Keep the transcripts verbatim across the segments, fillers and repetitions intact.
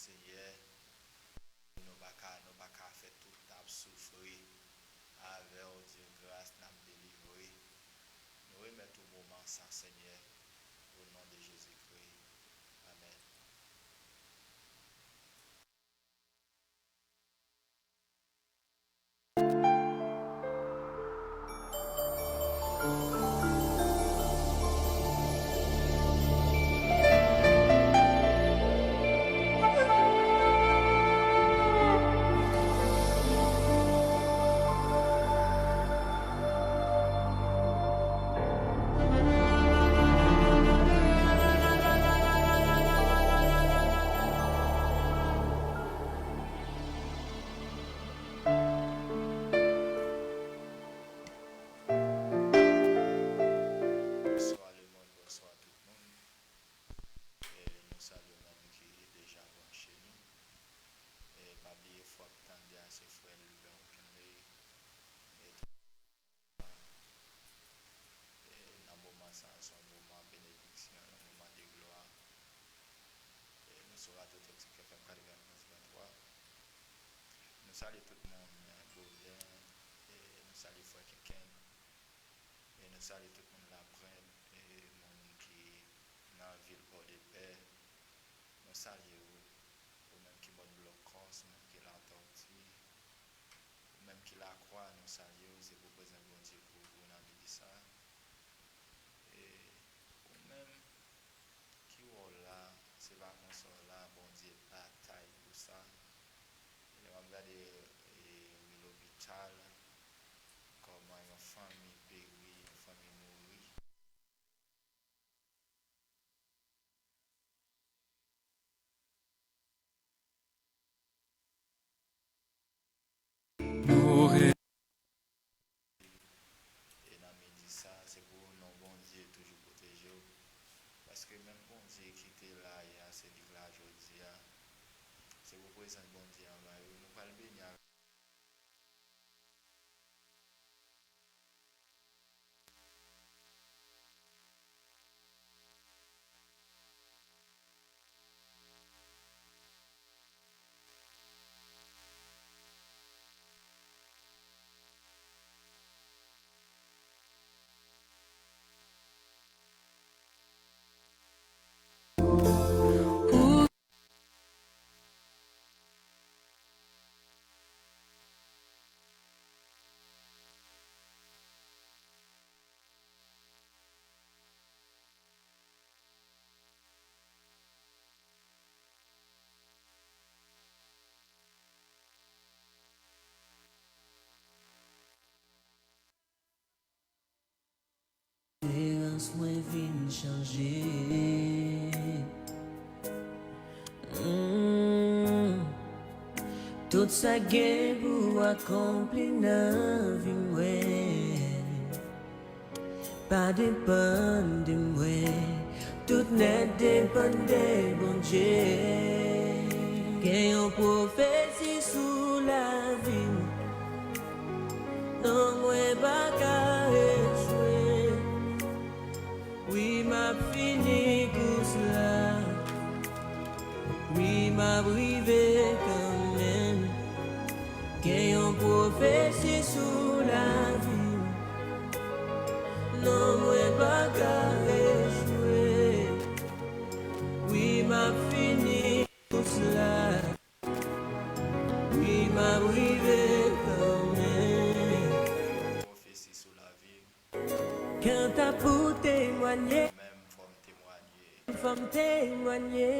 Senyè, nou pa ka, nou pa ka fè tout n ap soufri. Avè w, Dye gras, n ap delivre. Nou remèt ou moman sa, Senyè, o non de Jezikri. Amèn. Bonswa lemonn, bonswa tout moun. E nou salye moun ki deja branche nou. E pa bliye fwa k tande a se frè Luben Kinley. E, e nan moman sa a se yon moman benediksyon, yon moman de glwa. E nou sou Radyo Toksik F M katrevenonz pwen twa. Nou salye tout moun, eh, Boden, e nou salye frè Kenken, e nou salye tout moun Laprent, e moun ki nan vil Pòdepè. Nou salye w, ou menm ki bò Blòkòs, ou menm ki Latòti, ou menm ki Lakwa, nou salye w, se pou prezans Bondye kouvri w nan midi sa. E ou menm ki wè w la, se pa konsa w la, Bondye batay pou sa. E lè m ap gade, e, ri lopital, kòman yon fanmi peri, yon fanmi mouri. E nan midi sa, se pou non Bondye toujou pwoteje w. Paske menm Bondye ki te la yè a, se li k la jodi a. Se pou prezans Bondye anba yo. Nou pral beni avèk Esperans mwen vin chanje. Mm. Tout sa gen pou akonpli nan vi mwen pa depann de mwen. Tout nèt depann de Bondye. Gen yon pwofesi sou lavi m. Non, mwen pa ka echwe. Wi, m ap fini kous la. Wi, m ap rive kanmenm. Gen yon pwofesi sou lavi m. Non, mwen pa ka echwe. Wi, m ap fini kous la. Wi, m ap rive kanmenm. Pwofesi sou lavi m. Kanta pou temwanye. Menm fò m temwanye. Fò m temwanye.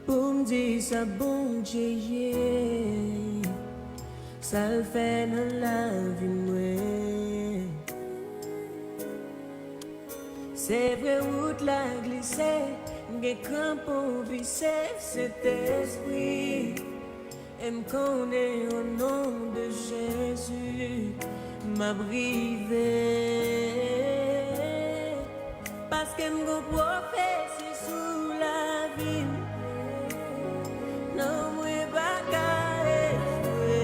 Pou m di sa Bondye ye. Sa l fè nan lavi mwen. Se vre wout la glise, m gen kranpon vise, Sentespri. E m konnen o non de Jezi, m ap rive. Paske m gon pwofesi sou lavi m. Non, mwen pa ka echwe.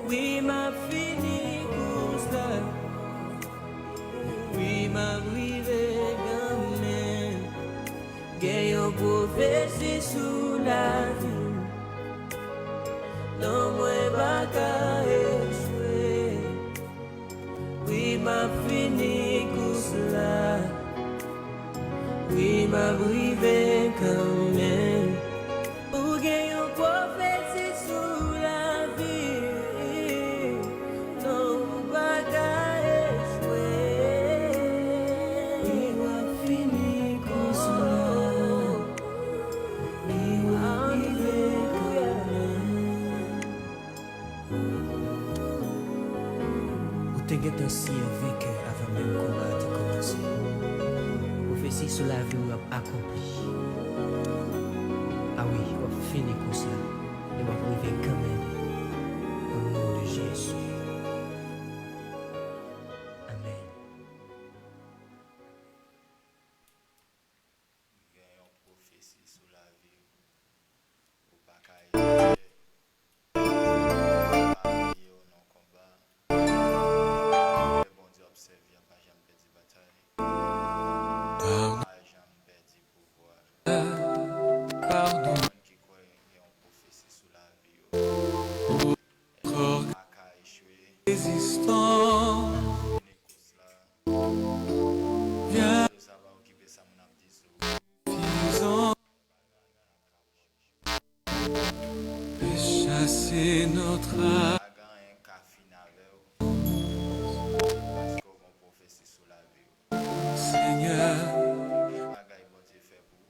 Wi, m ap fini kous la. Wi, m ap rive kanmenm. Gen yon Pwofesi sou lavi m. Non, mwen pa ka echwe. Wi, m ap fini kous la. Wi, m ap rive kanmenm. Ou gen yon pwofesi sou lavi m. Non, ou pa ka echwe. Wi, w ap fini kous la. Wi, w ap rive kanmenm. Ou te gentan siyen venkè avan menm konba a te kòmanse. Pwofesi sou lavi w ap akonpli. A wi, w ap fini kous la, e w ap rive kanmenm. O non de Jezi. Amèn. Gen yon pwofesi sou lavi w. Ou pa ka echwe. Ou pa bliye w nan konba. Lè Bondye ap sèvi a pa janm pèdi batay. Pa janm pèdi pouvwa. Moun ki kwè gen yon pwofesi sou lavi yo. Ou pa ka echwe. Fini kous la. Sa pa okipe sa moun ap di sou ou. Pa gen anyen k ka fin avè w. Paske w gen pwofesi sou lavi w. Gen bagay Bondye fè pou ou.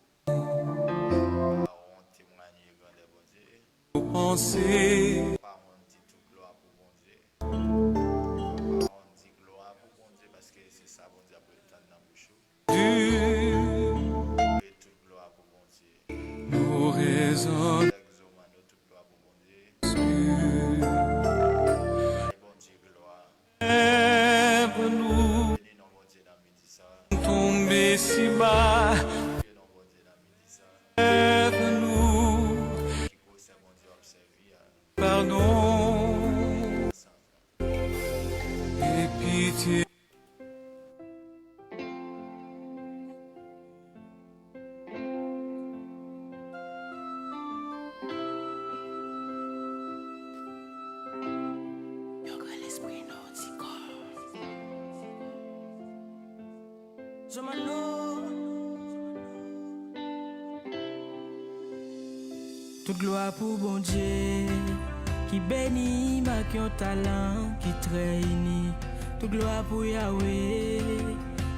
Pa wont temwaye grandè Bondye. Pa wont di tout glwa pou Bondye. Pa wont di glwa pou Bondye, paske se sa Bondye ap ret tann nan bouch ou. Tout glwa pou Bondye. Egzomano, tout glwa pou Bondye. Bay Bondye glwa. Beni non Bondye nan midi sa. Beni non Bondye nan midi sa. Ki gwosè Bondye w ap sèvi a. Yo gen lespri nan yon ti kò. Tout glwa pou Bondye ki beni m ak yon talan ki trè inik. Tout glwa pou Yawe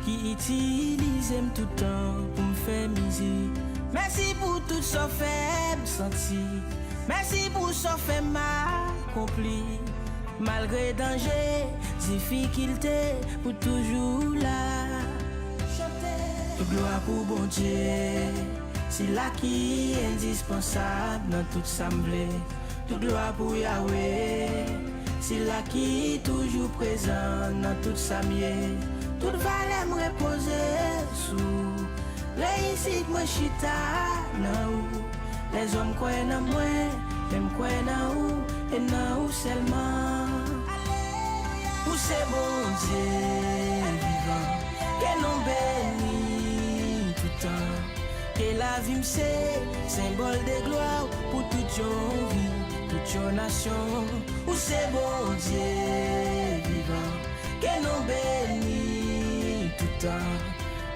ki itilize m toutan pou m fè mizik. Mèsi pou tout sa w fè m santi. Mèsi pou sa w fè m akonpli. Malgre danje, difikilte, ou toujou la. Tout glwa pou Bondye, sila ki endispansab nan tout sa m vle. Tout glwa pou Yawe, sila ki toujou prezan nan tout sa m ye. Tout valè m repoze sou ou. Reyisit mwen chita nan ou. Lèzòm kwè nan mwen, men m kwè nan ou, e nan ou sèlman. Ou se Bondye vivan, ke non w beni toutan. Ke lavi m se senbòl de glwa w pou tout yon vi, tout yon nasyon. Ou se Bondye vivan, ke non w beni toutan.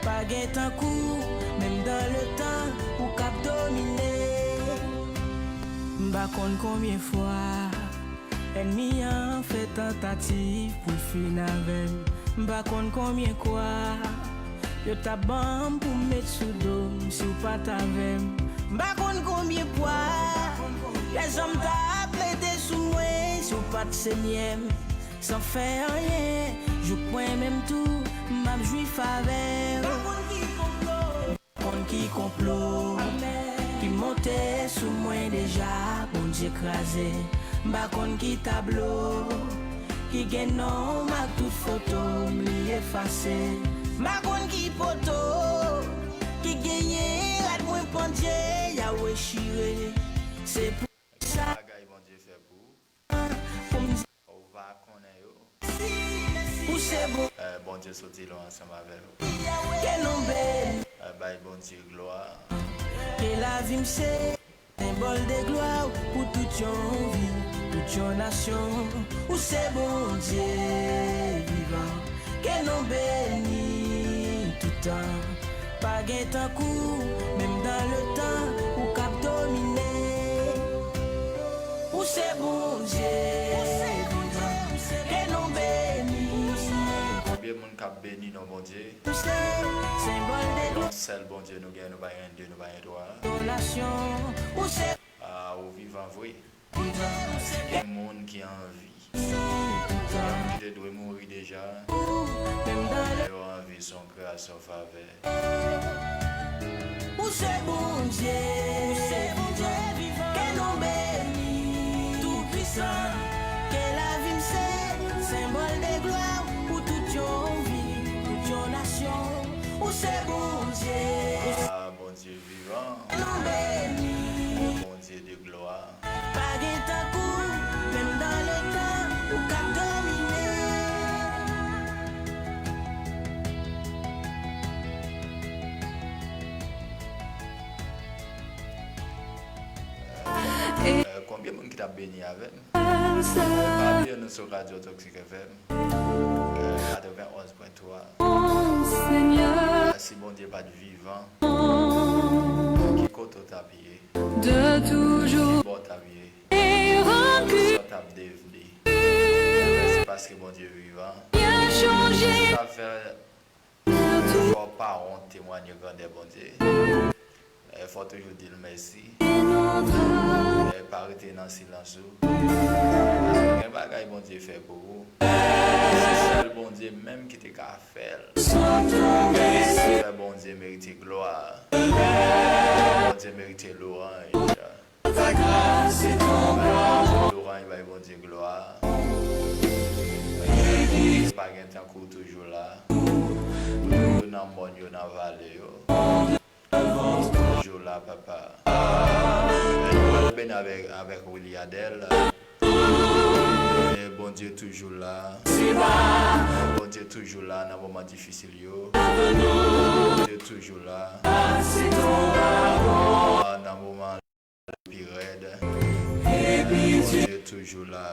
Pa gen tankou w, menm dan le tan, ou k ap domine. M pa konn konbyen fwa ènmi an fè tantativ pou l fin avè m. M pa konn konbyen kwa yo t ap ban m pou m met sou do m si w pa t avè m. M pa konn konbyen pwa lèzòm t ap mete sou mwen si w pa t Senyè m. San fè anyen, jouk mwen menm tou, m ap jwi favè w. M pa konn ki konplo ki monte sou mwen deja, Bondye kraze. M pa konn ki tablo ki gen non m ak tout foto m li efase. M pa konn ki poto ki genyen rad mwen pandye, Yawe chire. Se pou sa. Bagay Bondye fè pou ou. Ou pa konnen yo. Ou se bon. Eh, Bondye soti lwen ansanm avè w. Ke non beni. Eh, bay Bondye glwa. Ke lavi m se senbòl de glwa pou tout yon vi, tout yon nasyon. Ou se Bondye vivan. Ke non beni toutan. Pa gen tankou, menm dan le tan, ou k ap domine. Ou se Bondye vivan, ke non beni. Konbyen moun k ap beni non Bondye? Ou se senbòl de glwa. Yon sèl Bondye nou gen, nou pa gen de, nou pa gen twa. Donasyon, ou se. Ah, ou vivan vre. Gen moun ki anvi. Gen moun ki te dwe mouri deja. Men yo anvi, se yon gras, yon favè. Ou se Bondye, ou se Bondye vivan. Ke non beni, tou pwisan. Ke lavi m se senbòl de glwa pou tout yon vi, tout yon nasyon. Ou se Bondye. Ah, Bondye vivan. Ke non beni. Bondye de glwa. Pa gen tankou, menm dan le tan, ou k ap domine. Eh, konbyen moun ki t ap beni avè m? Eh, pa bliye nou sou Radyo Toksik F M, eh, katrevenn onz pwen twa. Eh, si Bondye pa t vivan, ki kote w t ap ye? Ki bò w t ap ye? Sa w t ap devni? Se paske Bondye vivan. Sa fè fò pa wont temwaye grandè Bondye. Eh, fò toujou di l mèsi. Eh, pa rete nan silans ou. Gen bagay Bondye fè pou ou. Se sèl Bondye menm ki te ka fè l. Fè Bondye merite glwa. Bondye merite lwanj. Lwanj bay Bondye, glwa. Pa gen tankou w, toujou la. Yo nan mòn, yo nan vale yo. Toujou la, papa. Nou pral beni avèk, avèk Willy Adèle. E Bondye toujou la. Bondye toujou la nan moman difisil yo. Bondye toujou la. Ah, nan moman pi rèd. Bondye toujou la.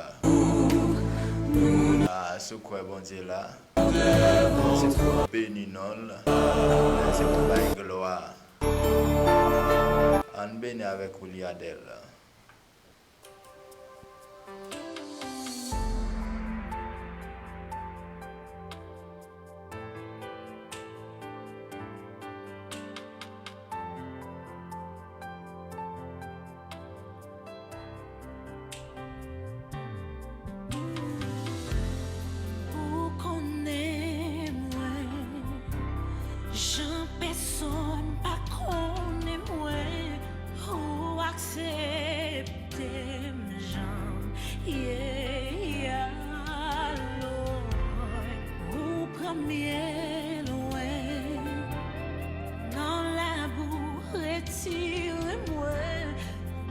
Ah, si w kwè Bondye la, se pou w beni non l, se pou w bay glwa. Ann beni avèk Willy Adèle. Ou konnen mwen jan pèsonn pa konnen mwen. Ou aksepte m jan m ye a, Lord. Ou pran m byen lwen nan labou, retire mwen.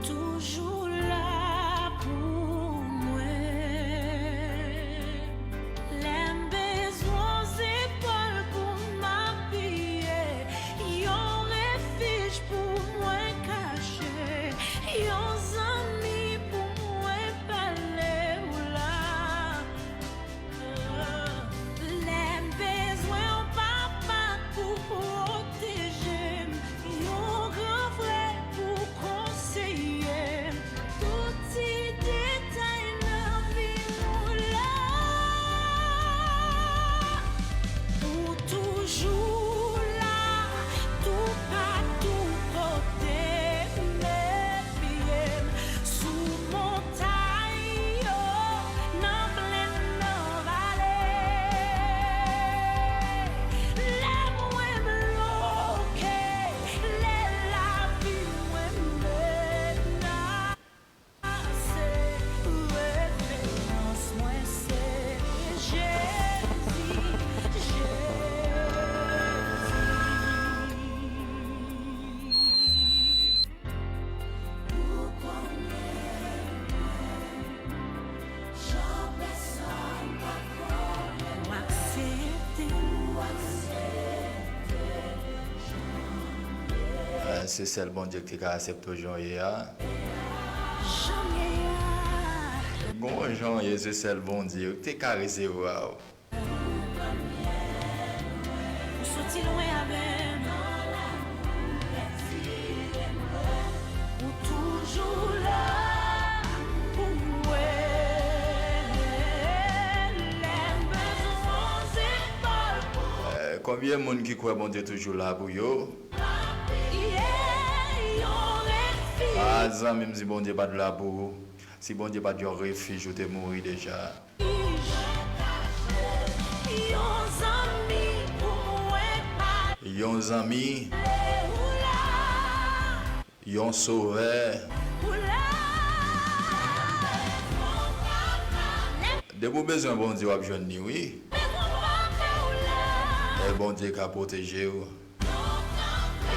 Toujou la pou mwen. Lè m bezwen yon zepòl pou m apiye, yon refij pou mwen kache, yon zanmi pou mwen pale w la. Lè m bezwen Se sèl Bondye ki te ka aksepte w jan w ye a. Jan m ye a. Gon jan w ye, se sèl Bondye ki te ka resevwa w. Ou soti lwen avè m. Ou toujou la pou mwen. Lè m bezwen zepòl pou Eh, konbyen moun ki kwè Bondye toujou la pou yo? Yeah, yon refij. Ah, zanmi m, si Bondye pa t la pou ou, si Bondye pa t yon refij, ou te mouri deja. Yon zanmi pou mwen pa Yon zanmi, ou la. Yon sovè. Ou la. Depi w bezwen Bondye, w ap jwenn li, wi. Bezwen papa, ou la. E Bondye ka pwoteje w.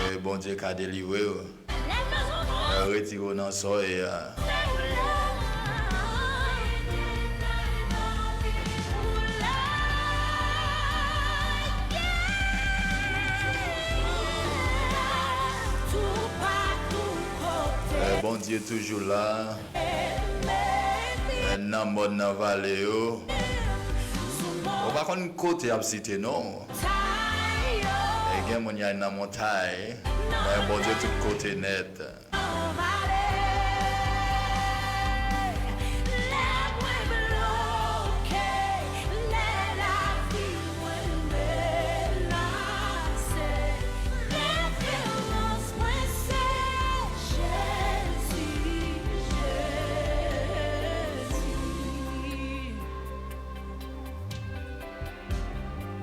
E Bondye ka delivre w. Retire w nan sa w ye a. Eh, Bondye toujou la. Eh, nan mòn, nan vale yo. Ou pa konn kote y ap site non. E gen moun y al nan montay, men Bondye tout kote nèt.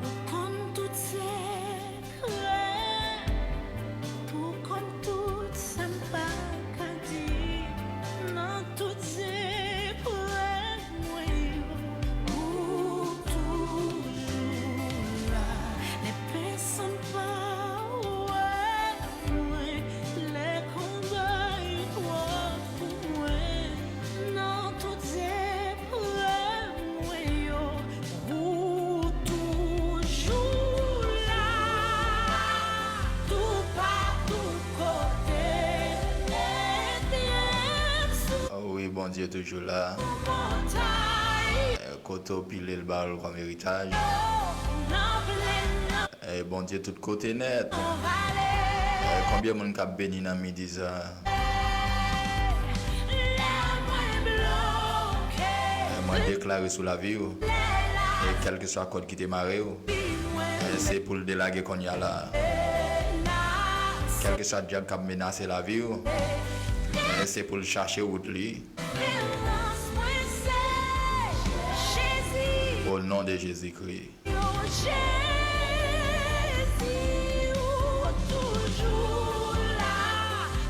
Ou konn tout sekrè, ou konn tout sa m pa ka di nan tout sekrè mwen yo. Ou toujou la, lè pèsonn pa wè mwen, lè konba yo twò pou mwen, nan tout sekrè mwen yo, ou toujou la, toupatou kote nèt, sou Wi, Bondye toujou la. Montay, Eh, kote w pile l ba w l kòm eritaj. Nan plenn, nan Eh, Bondye tout kote nèt. Vale. Eh, konbyen moun k ap beni nan midi sa? Lè mwen bloke. Eh, mwen deklare sou lavi w. E kèlkeswa kòd ki te mare w, eh, se pou l delage kounye a la. Kèlkeswa dyab k ap menase lavi w, eh, se pou l chache wout li. Referans mwen se Jezi. O non de Jezikri. Yo Jezi, ou toujou la,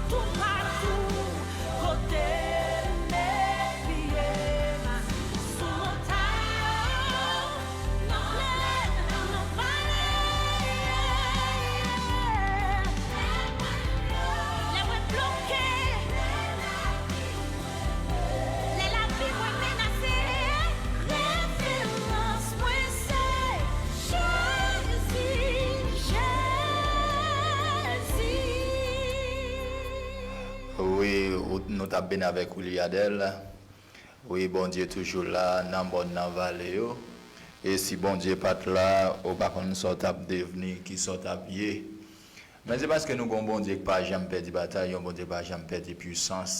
toupatou, kote m pye m, sou montay yo, nan plenn, nan vale. Lè mwen bloke, lè lavi mwen menase, referans mwen se Jezi, Jezi. Wi, ou, nou t ap beni avèk Willy Adèle. Wi, Bondye toujou la, nan mòn, nan vale yo. E si Bondye pa t la, ou pa konn sa w t ap devni, ki sa w t ap ye. Men se paske nou gon Bondye ki pa janm pèdi batay, yon Bondye pa janm pèdi pwisans.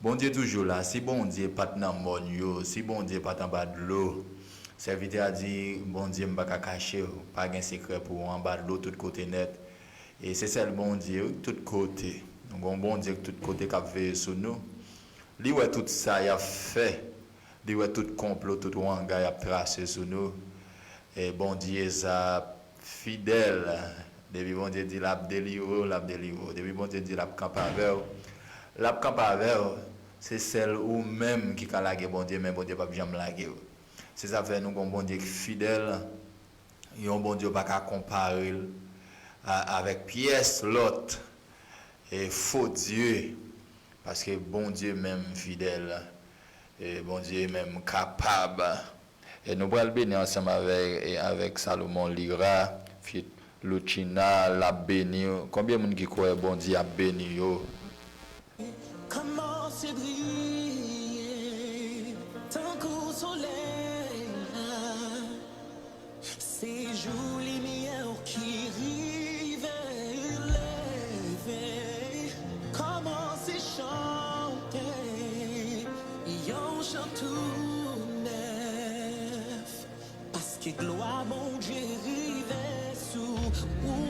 Bondye toujou la. Si Bondye pa t nan mòn yo, si Bondye pa t anba dlo, sèvitè a di, Bondye, m pa ka kache w. Pa gen sekrè pou ou anba dlo tout kote nèt. E se sèl Bondye, wi, tout kote. Nou gon Bondye tout kote k ap veye sou nou. Li wè tout sa y ap fè. Li wè tout konplo, tout wanga y ap trase sou nou. E Bondye sa fidèl. Depi Bondye di l ap delivre w, l ap delivre w. Depi Bondye di l ap kanpe avè w, l ap kanpe avè w. Se sèl ou menm ki ka lage Bondye, men Bondye p ap janm lage w. Se sa fè nou gon Bondye ki fidèl. Yon Bondye w pa ka konpare l a, avèk pyès lòt, e, fo dye, paske Bondye menm fidèl, e, Bondye menm kapab. E nou pral beni ansanm avèk, e, avèk Salomon Lira, feat. Louchina, l ap beni w. Konbyen moun ki kwè Bondye ap beni yo? Kòmanse briye tankou solèy la. Se jou limyè w ki rive leve. Kòmanse chante yon chan tou nèf. Paske glwa Bondye rive sou ou,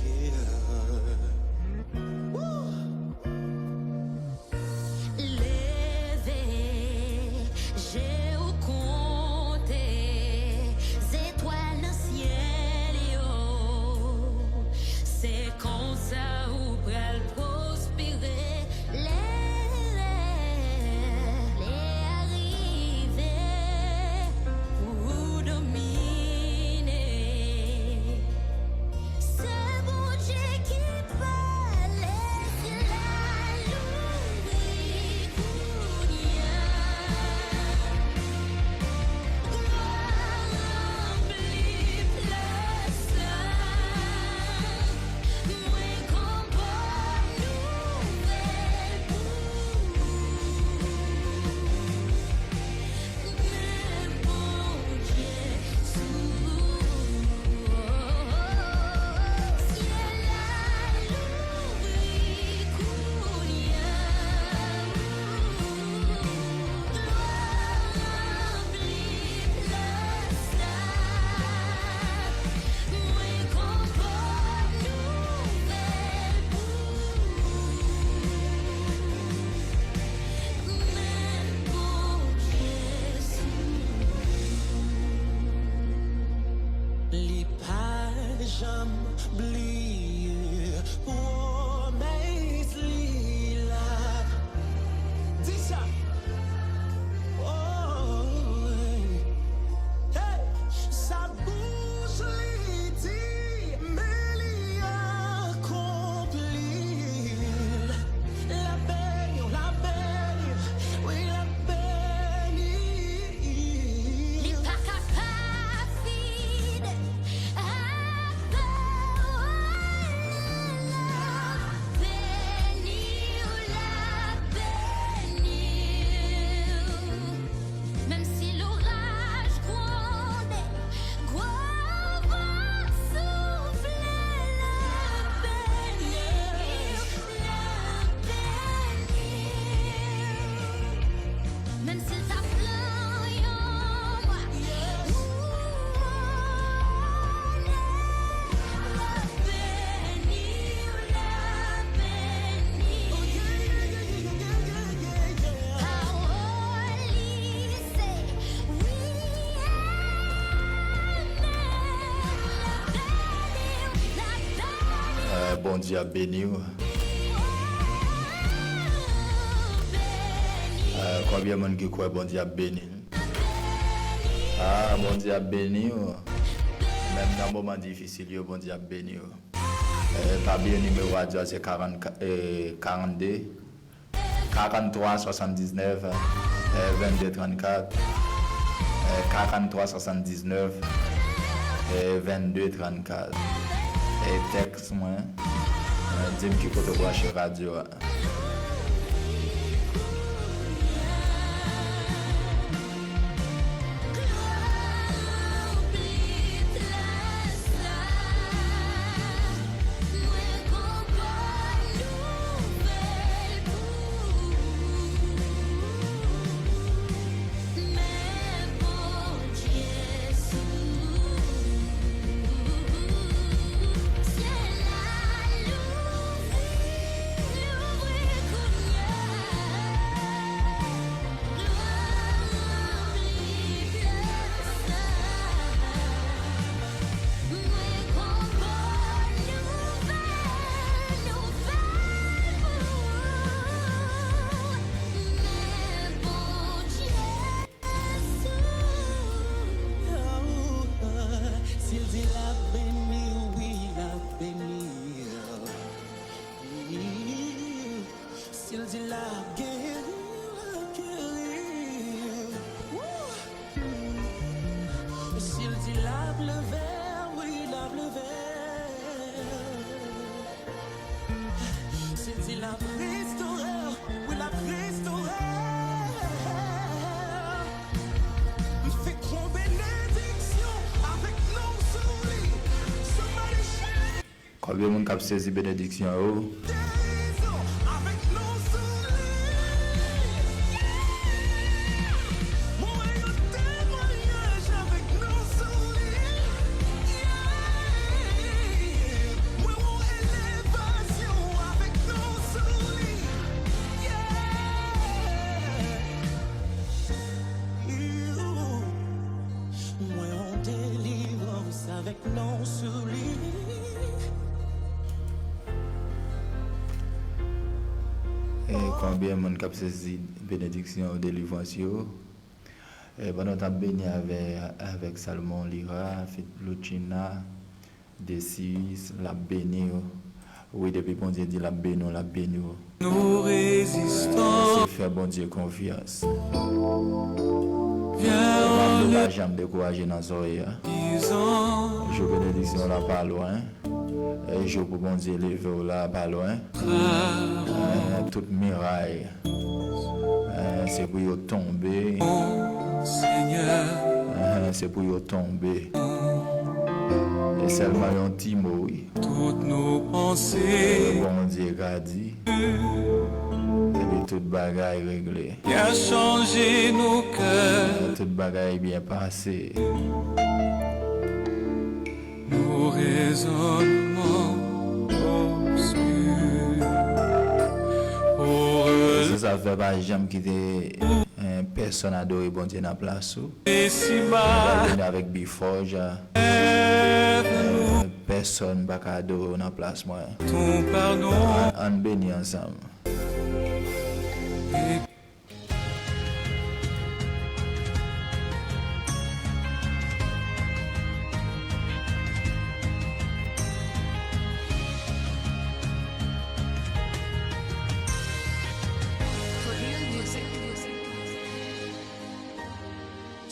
yeah. Woo! Leve, je w konte zetwal nan syèl yo. Se konsa ou pral pwospere. Lè, lè, lè a rive pou w domine. Se Bondye ki pale, syèl la louvri kounye a. Glwa ranpli plas la. Mwen gon bòn nouvèl pou ou. Men Bondye sou syèl la louvri kounye a. Glwa ranpli plas la. Mwen gon bòn nouvèl pou ou. Men Bondye sou ou. Li pa janm bliye pwomès li la. Di sa. Oh, hey. Sa bouch li di, men li akonpli l. L ap beni w, l ap beni w, wi, l ap beni w. Li pa ka pa fidèl. Beni w, l ap beni w. Menm si loraj gwonde, gwo van soufle, l ap beni w, l ap beni w. Menm si l ta pran yon mwa, ou konnen l ap beni w, l ap beni w. Pawòl li se wi, amèn. L ap beni w, l ap beni w. Eh, Bondye ap beni w. Eh, konbyen moun ki kwè Bondye ap beni l? Ah, Bondye ap beni w. Menm nan moman difisil yo, Bondye ap beni w. Eh, pa bliye nimewo radyo a se karant, eh, karannde, karannntwa swasanndiznèf, eh, vennde trannkat, eh, karannntwa swasanndiznèf, eh, vennde trannkat. Eh, tèks mwen, eh, di m ki kote w branche radyo a. Si l di l ap beni w, wi, l ap beni w. Si l di l ap geri w, l ap geri w. Si l di l ap leve w, wi, l ap L ap restore, wi, l ap restore. M fèk yon benediksyon avèk non w sou li. Somebody shout. Konbyen moun k ap sezi benediksyon yo? Derizo avèk non w sou li. Mwen wè yon temwayaj avèk non w sou li. Yeah. Mwen wè yon elevasyon avèk non w sou li. Yeah. Mwen yon delivrans avèk non w sou li. E konbyen moun k ap sezi benediksyon delivrans yo? E pandan w t ap beni avè, avèk Salomon Lira, feat Lucina, Desius, l ap beni w. Wi, depi Bondye di l ap beni w, l ap beni w. Nou rezistan. Se fè Bondye konfyans. Vyen. Ou pa janm dekouraje nan zòrye a. Jou benediksyon la pa lwen. E jou pou Bondye leve w la pa lwen. Eh, tout miray, eh, se pou yo tonbe. Senyè. Eh, se pou yo tonbe. E sèlman yon ti mo, wi. Tout nou panse. Eh, Bondye ka di. Epi tout bagay regle. Vyen chanje nou kè. Eh, tout bagay byen pase. Nou rezònman obski. Se sa fè pa janm kite, eh, pèsonn adore Bondye nan plas ou. Mwen vini avèk bifòj, eh, pèsonn pa ka adore w nan plas mwen. An, ann beni ansanm.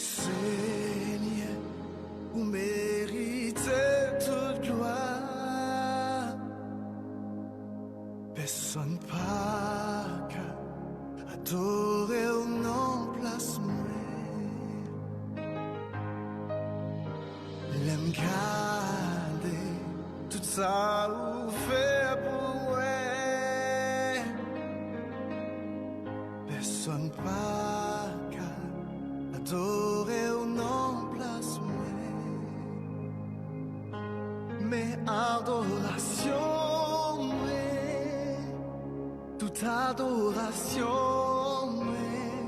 Senyè, ou merite tout glwa. Pèsonn pa ka adore w nan plas mwen. Lè m gade tout sa ou fè pou mwen, pèsonn pa ka adore w nan plas mwen. Men adorasyon mwen, tout adorasyon mwen,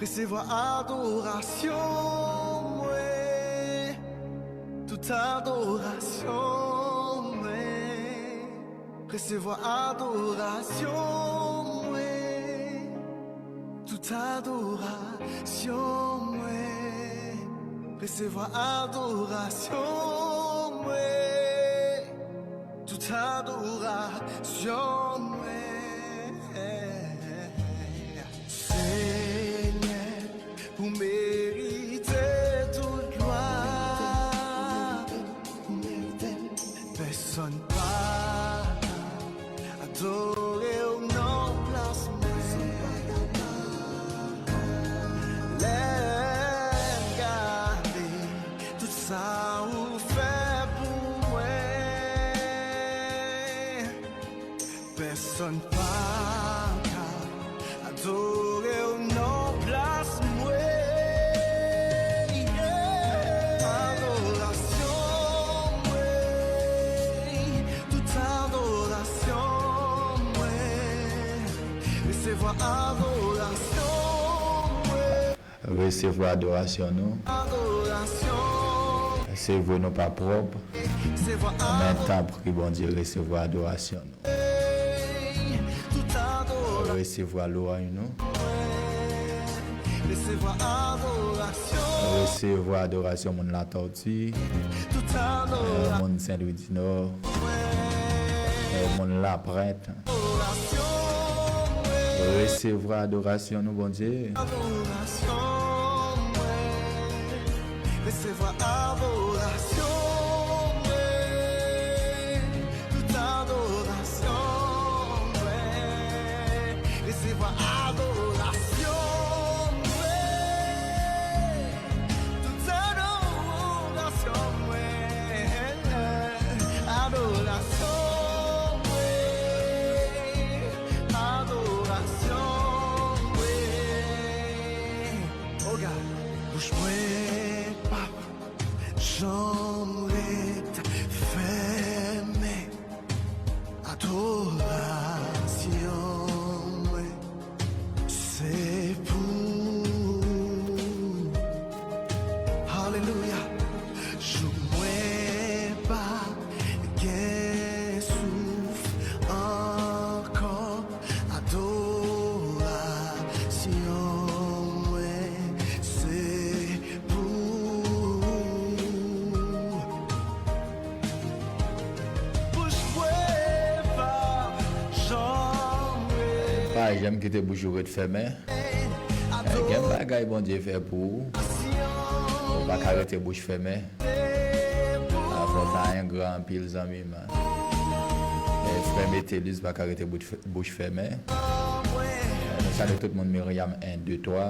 resevwa adorasyon mwen, tout adorasyon mwen. Resevwa adorasyon mwen, tout adorasyon mwen. Resevwa adorasyon mwen, tout adorasyon mwen. Senyè, ou merite tout glwa. Pèsonn pa ka adore w nan plas mwen. Lè m gade tout sa ou fè pou mwen, pèsonn pa ka adore w nan plas mwen. Adorasyon mwen, tout adorasyon mwen, resevwa adorasyon mwen. Resevwa adorasyon nou. Adorasyon. Se vre nou pa pwòp, men tanpri Bondye resevwa adorasyon nou. Resevwa lwanj nou. Resevwa adorasyon. Resevwa adorasyon moun Latòti. Eh, moun Sen Lwi di Nò. Eh, moun Laprent. Resevwa adorasyon nou, Bondye. Adorasyon mwen. Resevwa adorasyon mwen, tout adorasyon Janm ret fèmen, adorasyon mwen se pou ou. Alelouya. Jou mwen pa gen souf ankò, adorasyon mwen se pou ou. Bouch mwen pa janm ret. Pa janm kite bouch ou ret fèmen. Gen bagay Bondye fè pou ou. Ou pa ka rete bouch fèmen. Fò w ta engra anpil, zanmi m. E frè Metellus pa ka rete bouch fè- bouch fèmen. Nou salye tout moun, Myriam, en, de, twa.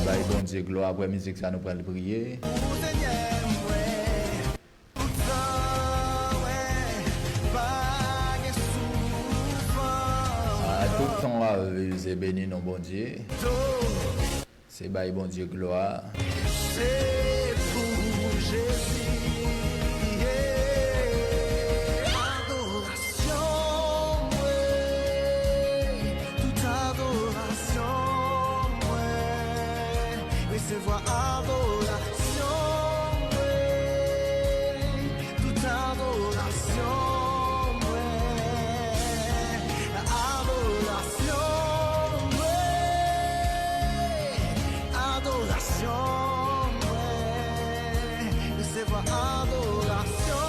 Bay Bondye glwa. Apre mizik sa, nou pral priye. A, tout tan w ap viv, se beni non Bondye. Se bay Bondye glwa. Se pou Jezi, yeah. Adorasyon mwen, tout adorasyon mwen, resevwa adorasyon mwen. Tout adorasyon mwen, adorasyon mwen, adorasyon mwen, resevwa adorasyon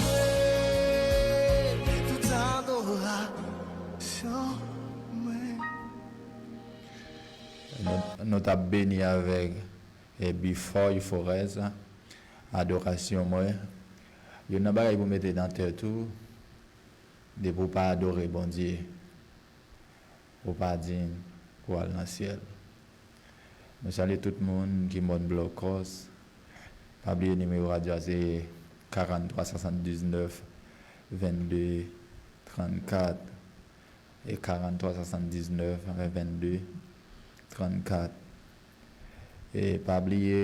mwen, tout adorasyon mwen. Nou, nou t ap beni avèk e Before Euphrates, adorasyon mwen. Youn nan bagay pou mete nan tèt ou, depi w pa adore Bondye, ou pa diy pou w al nan syèl. Nou salye tout moun ki mòn Blòkòs. Pa bliye nimewo radyo a se karant twa swasanndiznèf vennde trannkat. E karant twa swasanndiznèf vennde trannkat. E pa bliye,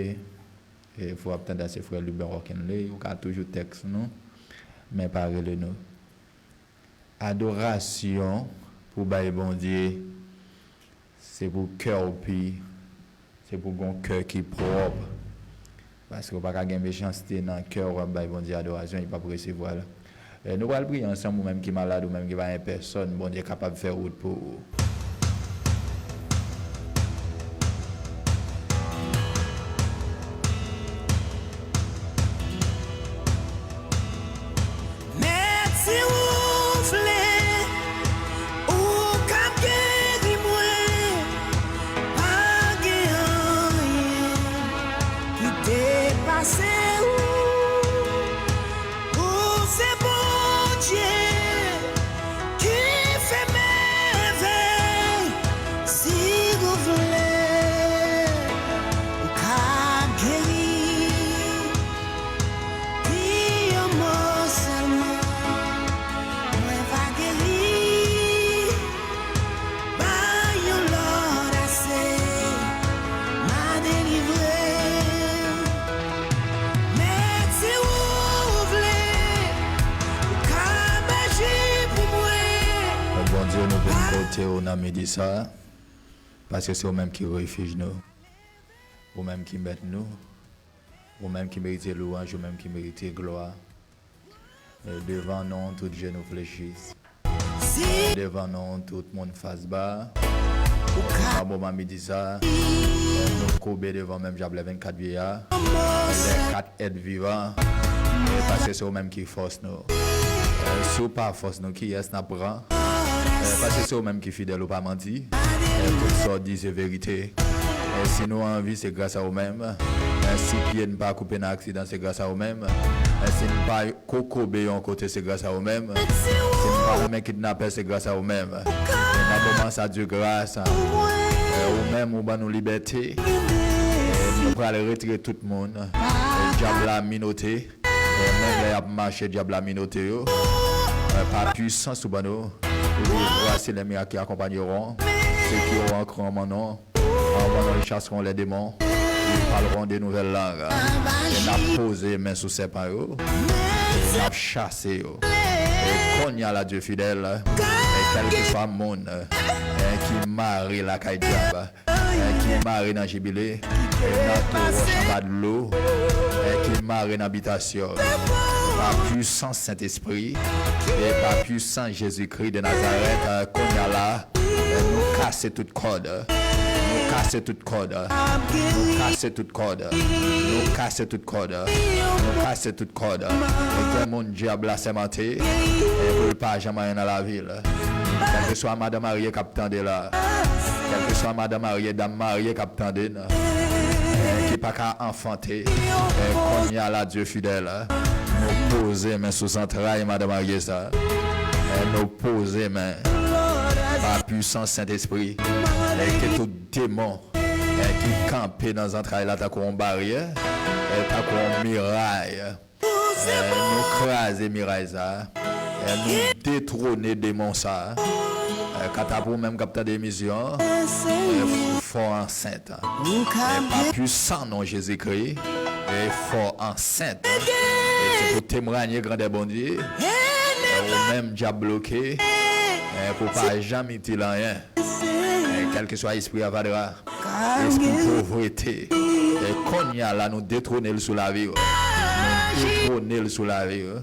e fò w ap tande a se frè Luben Rockenley, ou ka toujou tèks nou, men pa rele nou. Adorasyon pou bay Bondye, se pou kè w pi, se pou gon kè ki pwòp. Paske w pa ka gen mechanste nan kè w, w ap bay Bondye adorasyon, li p ap resevwa l. E, nou pral priye ansanm, ou menm ki malad, ou menm ki pa gen pèsòn, Bondye kapab fè wout pou ou. Mèt, si ou vle, ou kab geri mwen. Pa gen anyen ki depase ou. Ou se Bondye ki fè mèvèy. Si ou vle, ou kab geri. Di yon mo sèlman, mwen va geri. Bay yon lòd ase, m a delivre. Mèt, si ou vle, ou kab aji pou mwen. Bondye, nou vin kote w nan midi sa, paske se ou menm ki refij nou, ou menm ki mèt nou. Ou menm ki merite lwanj, ou menm ki merite glwa. E devan non, tout jenou flechi. E devan non, tout moun fas ba. E nan moman midi sa, nou koube devan menm jan lè vennkat vye a. Lè kat èt vivan. E paske se ou menm ki fòs nou. E si w pa fòs nou, kiyès n ap pran? E paske se ou menm ki fidèl, ou pa manti. E tout sa w di, se verite. E si nou an vi, se gras a ou menm. E si pye n pa koupe nan aksidan, se gras a ou menm. Si m pa kokobe yon kote, se gras a ou menm. Si m pa renmen kidnapè, se gras a ou menm. E nan moman sa, Dye gras, e, ou menm, ou ban nou libète. E nou pral retire tout moun. E dyab la minote. E menm lè y ap mache, dyab la minote yo. E pa pwisans ou ban nou. Ou di, voici les miracles qui accompagneront ceux qui auront cru en mon nom. En mon nom, ils chasseront les démons. Ils parleront de nouvelles langues. E n ap poze men sou sèpan yo. E n ap chase yo. E kounye a la, Dye fidèl, e kèlkeswa moun, e ki mare lakay dyab, e ki mare nan jibile, e nan towo chanba dlo, e ki mare nan bitasyon, pa pwisans Sentespri, e pa pwisans Jezikri de Nazarèt, e kounye a la, e nou kase tout kòd, nou kase tout kòd, nou kase tout kòd, nou kase tout kòd, nou kase tout kòd. E gen moun dyab la sèmante, e pou l pa janm anyen nan lavi l. Kèlkeswa madan marye k ap tande la, kèlkeswa madan marye, dam marye k ap tande n, e ki pa ka anfante, e kounye a la, Dye fidèl, nou poze men sou zantray madan marye sa, e nou poze men pa pwisans Sentespri, e ke tout demon, e ki kanpe nan zantray la tankou yon baryè, e tankou yon miray, e nou kraze miray sa, e nou detwone demon sa. E kanta pou ou menm k ap tande emisyon, e fò ansent. E pa pwisan non Jezikri, e fò ansent. E se pou temwanye grandè Bondye. E ou menm dyab bloke, e pou pa janm itil anyen. E kèlkeswa espri avadra, espri povrete, e kounye a la nou detwone l sou lavi w. Nou detwone l sou lavi w.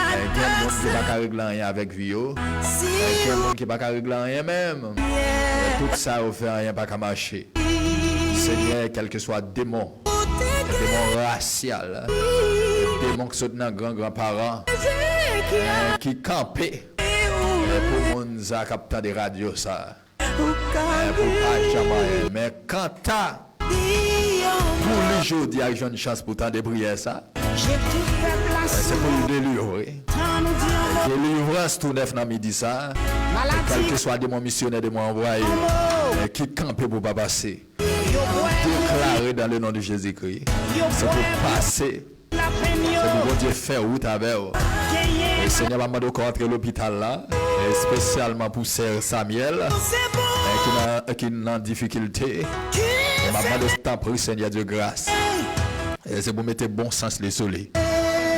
E gen moun ki pa ka regle anyen avèk vi yo. E gen moun ki pa ka regle anyen menm. E tout sa yo fè, anyen pa ka mache. Senyè, kèlkeswa demon, demon rasyal, demon ki sot nan gran gran paran, e ki kanpe, e pou moun sa k ap tande radyo sa, e pou pa janm anyen. Men kanta pou li jodi a jwenn chans pou tande priyè sa, e se pou l delivre. Delivrans tou nèf nan midi sa, e kèlkeswa demon misyonè, demon anvwaye, e ki kanpe pou pa pase, deklare dans le nom de Jésus-Christ, se pou pase. Se pou Bondye fè wout avè w. E Senyè, m ap mande w ke w antre lopital la, espesyalman pou sè Samuel, e ki nan, ki nan difikilte. E m ap mande w, tanpri, Senyè Dye gras, e se pou mete bon sans li sou li.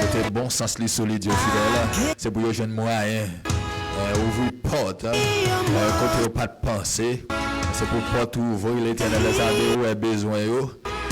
Mete bon sans li sou li, Dye fidèl. Se pou yo jwenn mwayen, e, ouvri pòt, e, kote yo pa t panse. Se pou pòt ouvri, Letènèl dèzame, ou wè bezwen yo.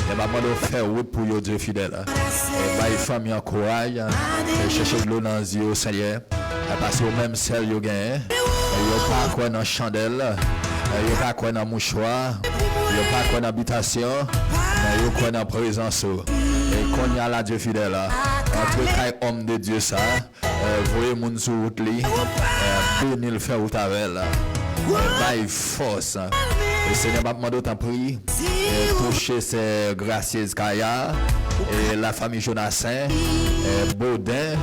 E m ap mande w fè wout pou yo, Dye fidèl. E bay fanmi an kouraj. E chèche dlo nan zye yo, Senyè. E paske yo menm sèl yo genyen. E yo pa kwè nan chandèl. E yo pa kwè nan mouchwa. Yo pa kwè nan bitasyon. Men yo kwè nan prezans ou. E kounye a la, Dye fidèl, antre kay òm de Dye sa. E, voye moun sou wout li. E, beni l, fè wout avè l. E, bay fòs. E, Senyè, m ap mande w, tanpri, e, touche sè Graciez Kaya, e, lafanmi Jonathan, e, Baudin,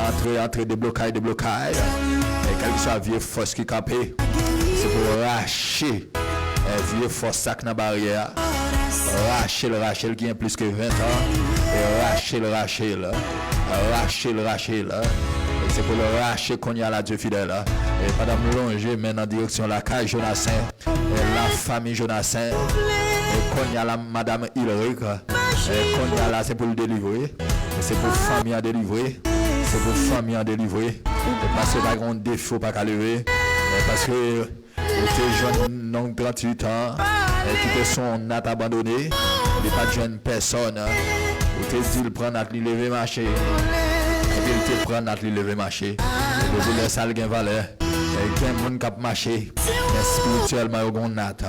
antre, antre, deblokay, deblokay. E, kèlkeswa vye fòs ki kanpe, se pou rache. E, vye fòs sa k nan baryè a, rache l, rache l ki gen plis ke ven tan. E, rache l, rache l. Rache l, rache l. E se pou l rache kounye a la, Dye fidèl. E pandan m lonje men nan direksyon lakay Jonathan, e, lafanmi Jonathan, e kounye a la, madanm Ilrik, e kounye a la, se pou l delivre. E se pou fanmi an delivre. Se pou fanmi an delivre. E paske pa gen yon defi w pa ka leve. E paske ou te jwenn nonm tranntuit an, e, ki te sou yon nat abandone. Li pa t jwenn pèsòn. Ou te di l pran nat li leve mache. Epi l te pran nat li leve mache. E depi lè sa l gen valè. E gen moun k ap mache, men espirityèlman yo gen yon nat.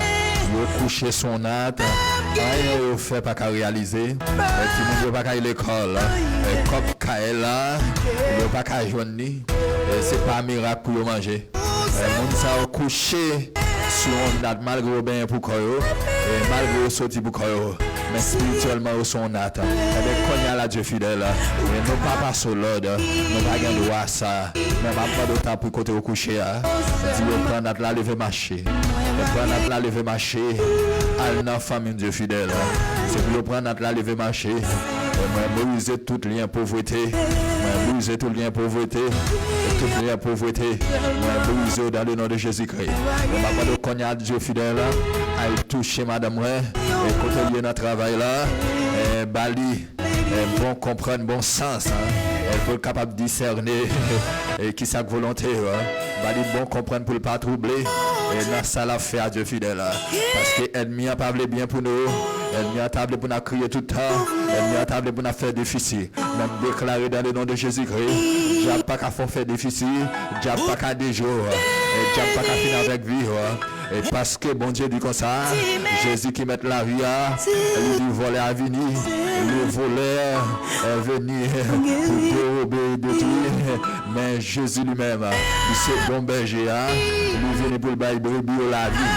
Yo kouche sou yon nat. Anyen yo fè pa ka reyalize. E timoun yo pa ka al lekòl. E kòb kay la, yo pa ka jwenn li. E se pa mirak pou yo manje. E, moun sa yo kouche sou yon nat, malgre yo benyen pou kò yo, e malgre yo soti pou kò yo, men espirityèlman yo se yon nat. Ebyen, kounye a la, Dye fidèl, e nou pa pase w lòd, nou pa gen dwa sa. Men m ap mande w tanpri kote w kouche a, di yo pran nat la, leve mache. E pran nat la, leve mache. Al nan fanmi m, Dye fidèl. Se pou yo pran nat la, leve mache. E mwen brize tout lyen povrete. Mwen brize tout lyen povrete. E tout lyen povrete, mwen brize yo dans le nom de Jésus-Christ. E m ap mande w kounye a, Dye fidèl, al touche madanm mwen. E kote l ye nan travay la, e ba li, e bon konprann, bon sans, e pou l kapab disène, e ki sa k volonte yo. Ba li bon konprann pou l pa twouble, e nan sa l ap fè a, Dye fidèl. Paske ènmi an pa vle byen pou nou. Ènmi an ta vle pou n ap kriye tout tan. Ènmi an ta vle pou n ap fè defisi. Men m deklare dans le nom de Jésus-Christ, dyab pa ka fè w fè defisi, dyab pa ka dejwe w, e dyab pa ka fin avèk vi w. E paske Bondye di konsa, Jezi ki mèt lavi a, li di vòlè a vini, le volè e vini pou dewobe e detwi, men Jezi li menm, li se bon bèje a, li vini pou l bay brebi yo lavi.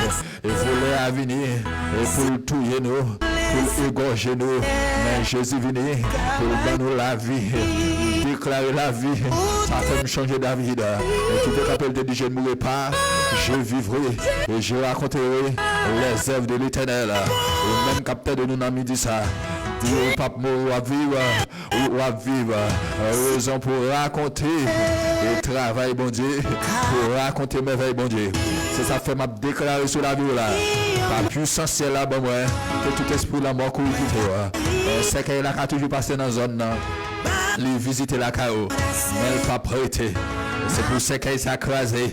E volè a vini, e pou l touye nou, pou l egòje nou. Men Jezi vini pou l ban nou lavi. M deklare lavi. Sa fè m chonje David, e ki te kanpe, l te di, je ne mourrai pas, je vivrai, et je raconterai les œuvres de l'Éternel. Ou menm k ap tande nou nan midi sa, di ou p ap mouri, w ap viv. Ou, w ap viv, e, rezon pou rakonte, e, travay Bondye, pou rakonte mèvèy Bondye. Se sa k fè m ap deklare sou lavi w la, pa pwisans syèl la ban mwen, ke tout espri lanmò kouri kite w. E, sèkèy la ka toujou pase nan zòn nan, li vizite lakay ou, men l p ap rete. Se pou sèkèy sa kraze.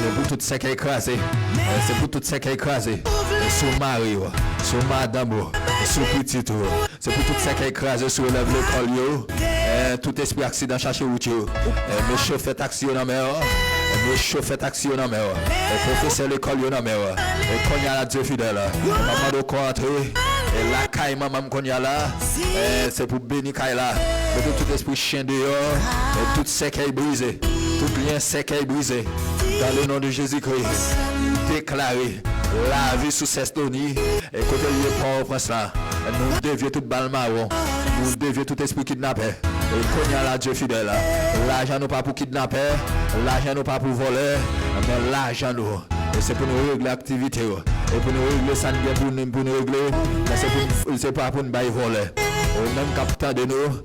Se pou tout sèkèy kraze. E, se pou tout sèkèy kraze. E, sou mari w, sou madanm ou, sou pitit ou. Se pou tout sèkèy kraze sou elèv lekòl yo. E, tout espri aksidan chache wout yo. E, men chofè taksi yo nan men w. E, men chofè taksi yo nan men w. E, pwofesè lekòl yo nan men w. E, kounye a la, Dye fidèl, m ap mande w kò antre. E, lakay manman m kounye a la. E, se pou beni kay la. Mete tout espri chen deyò. E, tout sèkèy brize. Tout lyen sèkèy brize. Dans le nom de Jésus-Christ, deklare lavi sou Sèstoni. E kote l ye, Pòtoprens la, nou devye tout bal mawon. Nou devye tout espri kidnapè. E kounye a la, Dye fidèl, lajan nou pa pou kidnapè, lajan nou pa pou vòlè, men lajan nou, e se pou nou regle aktivite yo. E pou nou regle sa n gen pou nou, pou nou regle, men se pou, se pa pou n bay vòlè. Ou menm k ap tande nou,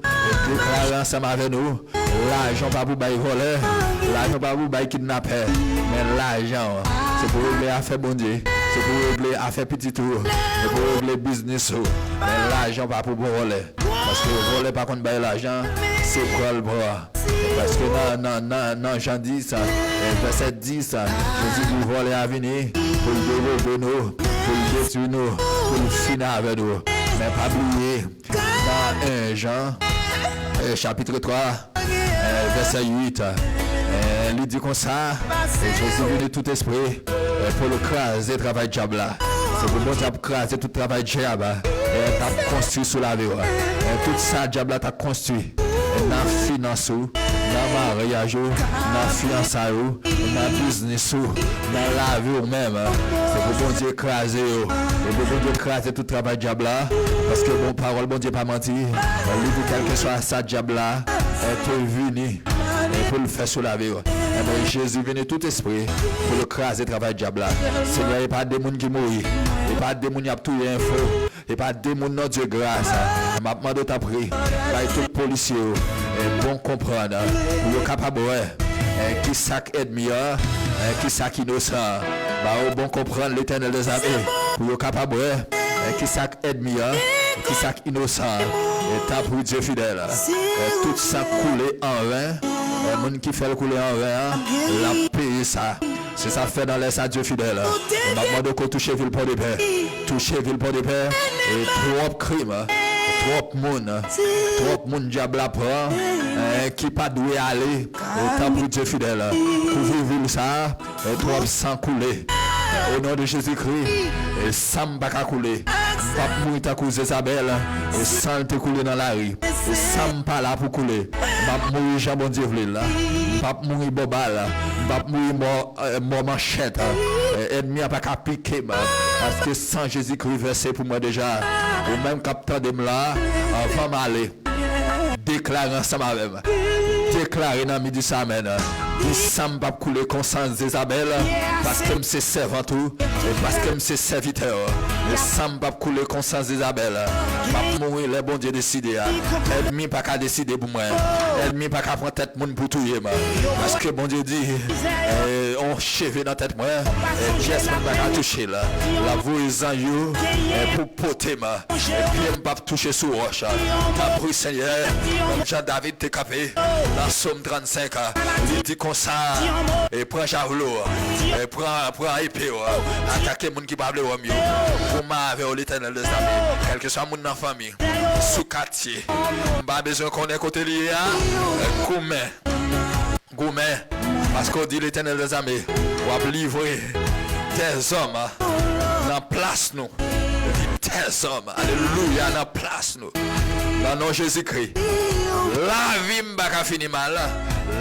deklare ansanm avè nou, lajan w pa pou bay vòlè, lajan w pa pou bay kidnapè, men lajan w, se pou regle afè Bondye, se pou regle afè pitit ou, se pou regle biznis ou, men lajan w pa pou bon vòlè. Paske vòlè pa konn bay lajan, se pran l pran. Paske nan, nan, nan, nan Jan dis, e, vèsè dis, Jezi di vòlè a vini pou l dewobe nou, pou l detwi nou, pou l fini avè nou. Men pa bliye, nan en Jan, e, chapit twa, e, vèsè uit, e, li di konsa, e, Jezi vini tout espri, e, pou l kraze travay dyab la. Se pou Bondye ap kraze tout travay dyab la, e, t ap konstwi sou lavi w. E, tout sa dyab la t ap konstwi, e, nan finans ou, nan maryaj ou, nan fiyansay ou, nan biznis ou, nan lavi w menm. Se pou Bondye kraze yo. E pou Bondye kraze tout travay dyab la. Paske bon, pawòl Bondye pa manti. Li di kèlkeswa sa dyab la, e, te vini, e, pou l fè sou lavi w. Ebyen, Jezi vini tout espri pou l kraze travay dyab la. Senyè, e pa de moun ki mouri. E pa de moun y ap touye enfo. E pa de moun non, Dye gras. M ap mande w tanpri, bay tout polisye yo, e, bon konprann, pou yo kapab wè, e, kisa k ènmi an, e, kisa k inosan. Ba yo bon konprann, Letènèl dèzame, pou yo kapab wè, e, kisa k ènmi an, kisa k inosan. E tanpri, Dye fidèl, e, tout san koule an ren, e, moun ki fè l koule an ren an, l ap peye sa. Se sa k fè nan lè sa, Dye fidèl, m ap mande w ke w touche vil Pòdepè. Touche vil Pòdepè. E twòp krim, twòp moun, twòp moun dyab la pran, e, ki pa dwe ale. E tanpri, Dye fidèl, kouvri vil sa a. E twòp san koule. O non de Jezikri, e san m pa ka koule. M p ap mouri tankou Zezabèl, e san l te koule nan lari. E san m pa la pou koule. M ap mouri jan Bondye vle l. M p ap mouri bò bal. M p ap mouri mò, e, mò manchèt. E, ènmi an pa ka pike m. Paske san Jezikri vèse pou mwen deja. Ou menm k ap tande m la, anvan m ale, deklare ansanm avè m. Deklare nan midi sa, amèn. Di san m p ap koule kon san Zezabèl, paske m se sèvant ou, e paske m se sèvitè ou. E san m p ap koule kon san Zezabèl. M ap mouri lè Bondye deside a. Ènmi pa ka deside pou mwen. Ènmi pa ka pran tèt moun pou touye m. Paske Bondye di, eh, on cheve nan tèt mwen, eh, pyès moun pa ka touche l. L ap voye zanj yo, eh, pou pote m. E pye m p ap touche sou wòch. Tanpri, Senyè, menm jan David te kanpe nan Sòm trannsenk, li di konsa, e pran javlo, e pran, pran epe w, atake moun ki pa vle wè m yo. Pou m avè w, Letènèl dèzame, kèlkeswa moun nan fanmi, sou katye, m pa bezwen konnen kote li ye a, goumen. Goumen, paske w di, Letènèl dèzame, w ap livre dèzòm nan plas nou. Di dèzòm, alelouya, nan plas nou. Nan non Jezikri, lavi m pa ka fini mal,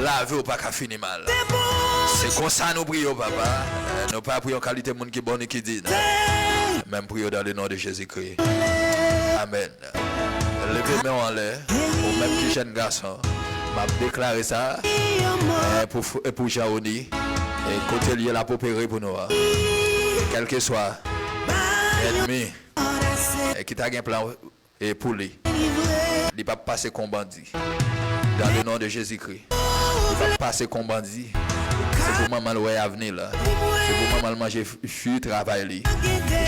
lavi w pa ka fini mal. Se konsa nou priye w, papa. Nou pa priye yon kalite moun ki bon ni ki di, non. Men m priye w dans le nom de Jésus-Christ. Amèn. Leve men w anlè, ou menm ki jèn gason. M ap deklare sa, eh, pou, pou Jean Rony, eh, kote l ye l ap opere pou nou a. Kèlkeswa ènmi, eh, ki ta gen plan, eh, pou li, li p ap pase kon bandi. Dans le nom de Jésus-Christ. Li p ap pase kon bandi. Se pou manman l wè avni l. Se pou manman l manje f-, fwi travay li.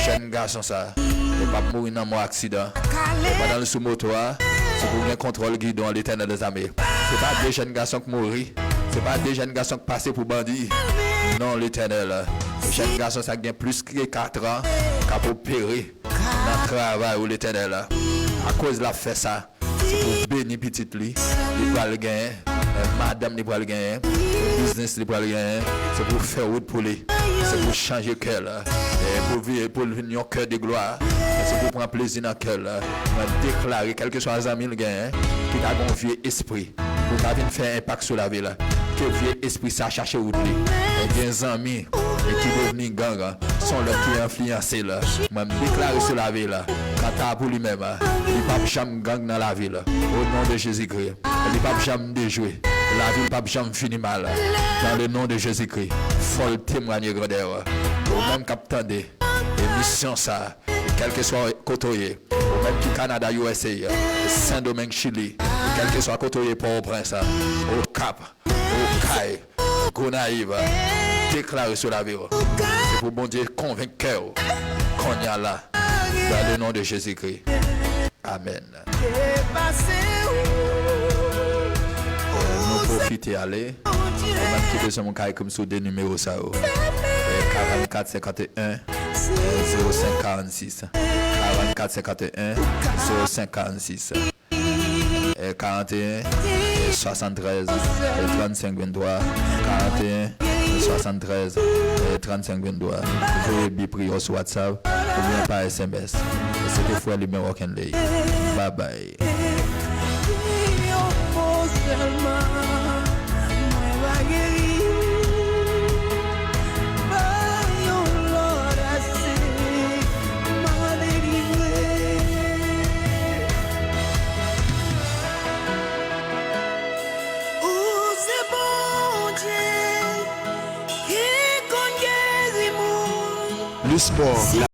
Jèn gason sa, li p ap mouri nan mò aksidan. E pandan l sou moto a, se pou gen kontwòl gidon an, Letènèl dèzame. Se pa de jèn gason k mouri. Se pa de jèn gason k pase pou bandi. Non, Letènèl. Jèn gason sa gen plis ke katran k ap opere nan travay ou, Letènèl. Akoz l ap fè sa, se pou beni pitit li, li pral genyen, eh, madanm li pral genyen, biznis li pral genyen, se pou fè wout pou li, se pou chanje kè l, eh, pou vi-, pou l vin yon kè de glwa, se pou pran plezi nan kè l. Mwen deklare, kèlkeswa zanmi l genyen, ki ta gen yon vye espri, pou ta vin fè enpak sou lavi l, ke vye espri sa chache wout li. E gen zanmi, e ki devni gang, se yon lòt ki enfliyanse l. Mwen, m deklare sou lavi l, kanta pou li menm, li p ap janm gang nan lavi l. O non de Jezikri, li p ap janm dejwe. Lavi l p ap janm fini mal. Dans le nom de Jésus-Christ, fò l temwanye grandè w. Ou menm k ap tande emisyon sa, kèlkeswa kote w ye, ou menm ki Kanada, U S A, Sendomeng, Chili, kèlkeswa kote w ye, Pòtoprens, Okap, Okay, Gonayiv, deklare sou lavi w. Se pou Bondye konvenk kè w kounye a la, dans le nom de Jésus-Christ. Amèn. Eh, nou pwofite ale. Ou menm ki bezwen m, ou ka ekri m sou de nimewo sa yo. Eh, karannkat senkanteyen, zewo senk karannsis. Karannkat senkanteyen, zewo senk karannsis. Eh, karannteyen, swasanntrèz, trannsenk venntwa. Karannteyen, swasanntrèz, trannsenk venntwa. Voye bi priyè w sou WhatsApp oubyen pa S M S. Se te frè Limen Rock and Lay. Babay. Yon mo sèlman, mwen va geri. Pa yon lòt ase, m a delivre. Ou se Bondye ki konn geri moun. Le sport.